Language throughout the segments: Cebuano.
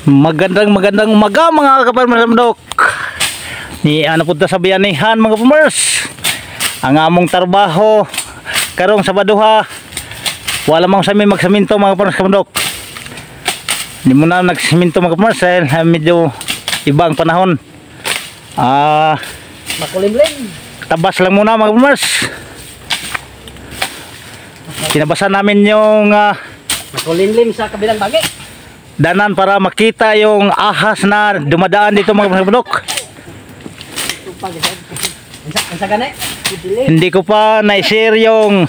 Magandang magandang umaga, mga kaparmers Mdok. Ni ano punta sa bayanihan, mga farmers. Ang among trabaho karong Sabadoha, wala mang sa amin magsaminto, mga farmers Mdok. Hindi mo na nagsiminto, mga farmers, dahil medyo iba ang panahon. Makulimlim. Tabas lang muna, mga farmers. Tinabasan namin yung Makulimlim sa kabilang bagi. Danan para makita yung ahas na dumadaan dito, mga kabundok. Hindi ko pa na-share yung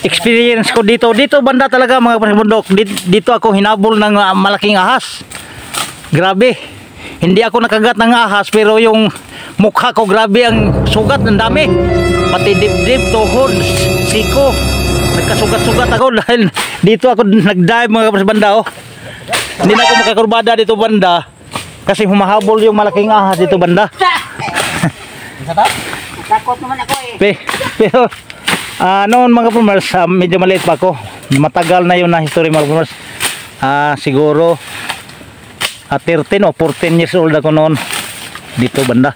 experience ko dito. Dito banda talaga, mga kabundok. Dito ako hinabol ng malaking ahas. Grabe. Hindi ako nakagat ng ahas pero yung mukha ko, grabe ang sugat, ang dami. Pati dibdib, tuhod, siko. Nagkasugat-sugat ako dahil dito ako nag-dive, mga banda, oh. Hindi na ako makakurbada dito banda kasi humahabol yung malaking ahas dito banda. Takot naman ako eh. Pero noon, mga farmers, medyo maliit pa ako. Matagal na yun na history, mga farmers. Siguro 13 o 14 years old ako noon dito banda.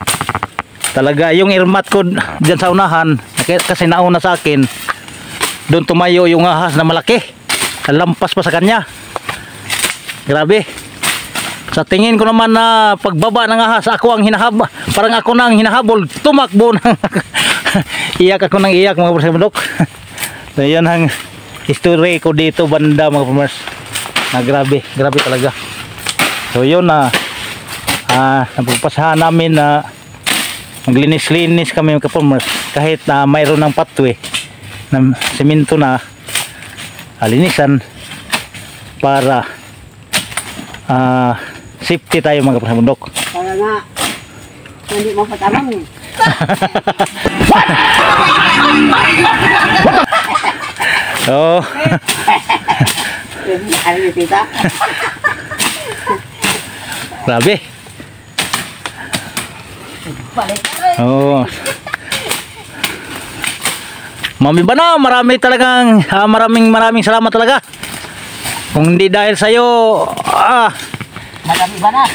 Talaga yung irmat ko dyan sa unahan kasi nauna sa akin. Doon tumayo yung ahas na malaki. Lampas pa sa kanya. Grabe. Sa tingin ko naman na pagbaba ng ahas, ako ang hinahab, parang ako na ang hinahabol, tumakbo na. Iyak ako ng iyak, mga farmers. So yan ang history ko dito banda, mga farmers. Na grabe, grabe talaga. So yun na napagpasahan namin na maglinis-linis kami, mga farmers, kahit na mayroon ng pathway na semento na linisan para safety tayo, mga kapamundok. Kaya nga hindi mo patamang. Oh. Grabe. Oh. Mami ba na, marami talagang maraming maraming salamat talaga. Kung hindi dahil sa'yo, Madami ba na?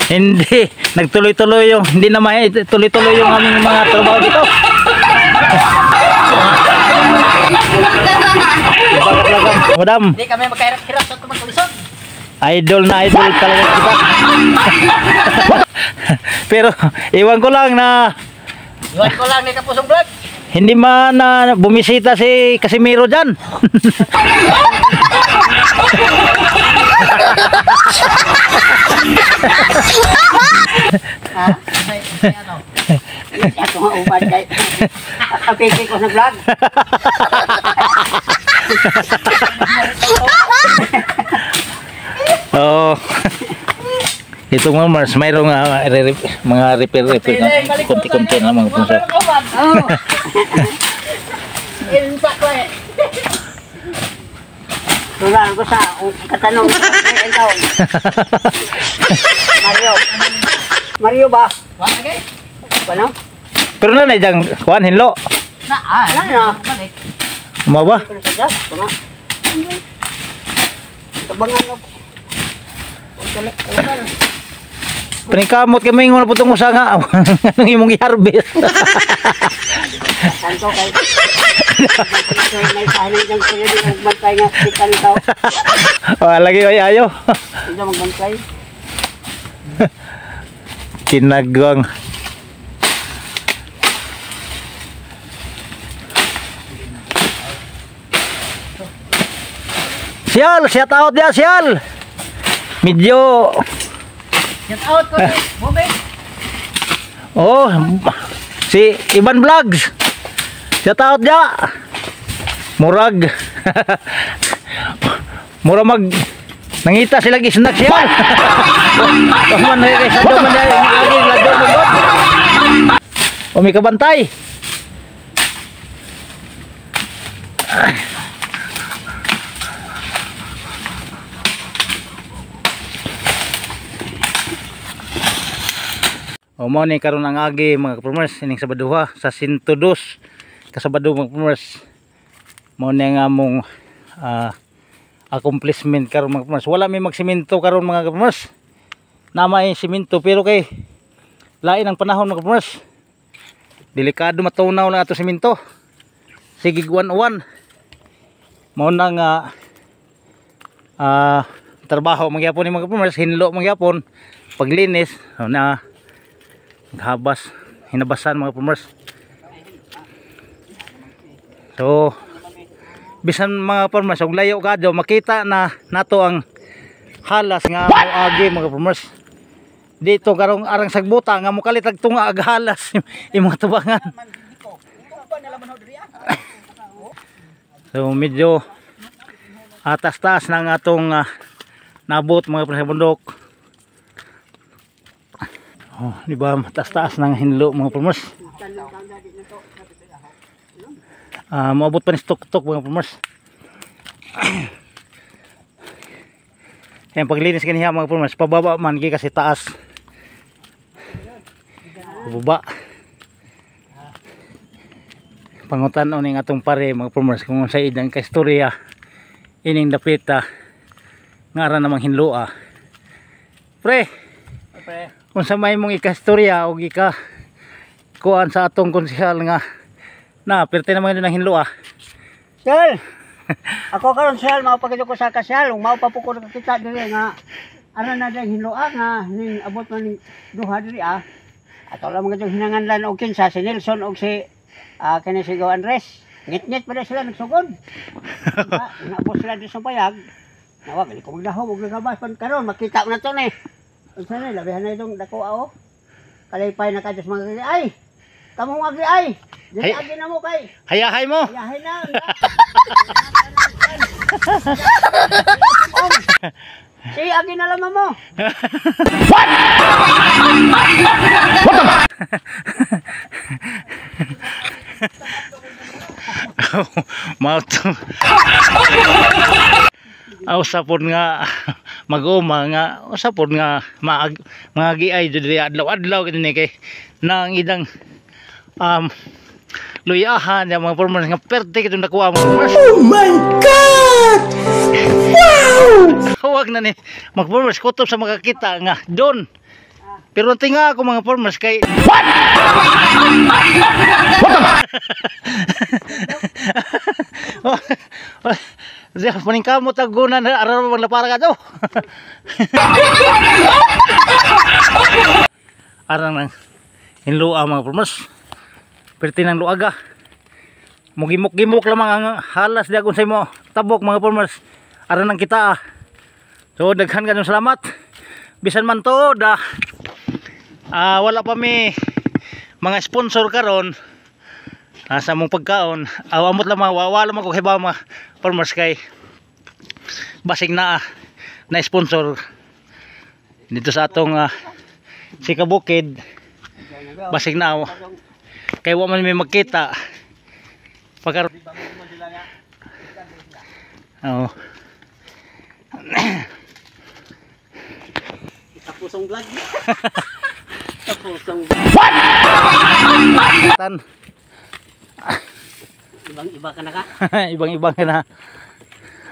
Hindi nagtuloy-tuloy yung, hindi na tuloy-tuloy yung aming mga trabaho dito. Madam, hindi kami magkahirap-hirap sa tumagkulisod. Idol na idol talaga kita. Pero iwan ko lang na iwan ko lang ni Kapusong Vlog. Hindi man na bumisita si Casimiro dyan. Ako nga upad kay apeke ko sa vlog. Oo. Ito mga Mars, mayroong mga repair-repair konti-konti na mga puso. Oh. Tulaan ko sa katanong. Mario. Mario ba? Ano? Pero na na diyang kuan hinlo. Na, na. Mo ba? Panikamot kami ingon putong usa nga. Anong imong i-harvest? Santo kay. May sahin diyang kuya di magbantay nga kita nito. Oh, lagi ay ayo. Hindi magbantay. Kinagwang. Sial, shout out ya, sial. Medyo shout out ko Bobby. Oh, si Ivan Vlogs. Shout out ya. Murag. Murag mag nangita sila snack siya. Man kay sa man lagi lagi magod. O may kabantay. O mo ni karon ang agi, mga kaparmers, ining Sabadoha sa 102 kasabado, mga kaparmers. Mo ni ang among Accomplishment karon, mga farmers. Wala may magsimento karon, mga farmers. Nama ay simento pero kay lain ang panahon, mga farmers. Delikado matunaw na ato simento. Sige, 1-1. Mao na nga trabaho magyapon ni mga farmers, hinlo magyapon, paglinis, oh, na habas, hinabasan, mga farmers. So bisan, mga farmers, og layo kadyo makita na nato ang halas nga moagi, mga farmers, dito karong arang sagbuta nga mokalit ag tunga ag halas imong tubangan. So medyo atas-taas na ang atong nabot, mga farmers, sa bundok. Oh, di ba taas-taas ng hinlo, mga farmers? Moabot pa ni tok-tok, mga farmers. Yan paglinis kaniya, mga farmers, pababa man gi kasi taas. Pababa. Pangutan-on ning atong pare, mga farmers, kung sa idang kaistorya ining dapita nga ara namang hinloa. Pre, Pre. unsa may mong ikastorya o ika kuan sa atong konsehal nga na perte naman yun ang hinloa? Sir, ako karon, sir, mao pa ko sa kasal, ug mao pa po ko nakakita diri nga ara na diri hinloa nga ning abot man ning duha diri ah. Ato lang mga hinanganlan og kinsa si Nelson og si kani si Go Andres. Ngit-ngit pa na sila nagsugod. Diba? Naabot sila diri sa payag. Nawa gali ko magdahom og nagabas pan karon makita ko na to ni. Unsa ni labihan na itong dako ao. Kalipay na kadyo sa mga ay. Kamo nga ay. Dili Ay. agi na mo kay. Hayahay mo. Yahin na. Si agi na lamang mo. Mao to. Aw sapod nga mag-uma nga sapod nga maag mga giay diri adlaw-adlaw kini kay nang idang luyahan ya, mga farmers, nga perte kitong nakuha, mga farmers. Oh my God! Wow! Huwag na ni mga farmers kutob sa makakita nga doon. Pero ang tinga ako, mga farmers, kay What? What the? Paningkamot ang gunan araw maglapara ka to. Arang nang hinlua, mga farmers. Perti ng luaga. Mugimok-gimok lamang ang halas di agon sa imo tabok, mga farmers. Aran ang kita ah. So daghan kanyo salamat. Bisan man to da wala pa mi mga sponsor karon sa among pagkaon. Amot lang mga wala man ko hibaw, mga farmers, kay basig na na sponsor dito sa atong Sika Bukid, basig na kay wa man may magkita pagka. Oo. Tapos ang vlog. Tapos ang Tan. Ibang iba ka na ka. Ibang-ibang ka na.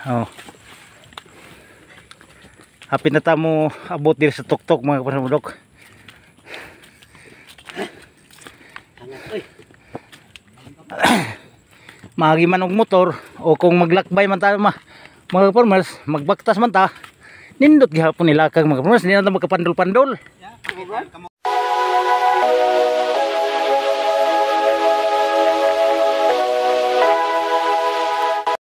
Oh. Hapit na ta mo abot diri sa tuktok, mga kapasamudok. Angat oy. Maagi man og motor o kung maglakbay man ta ma, mga farmers, magbaktas man ta, nindot gihapon nila kag mga farmers, hindi na ta magkapandol-pandol.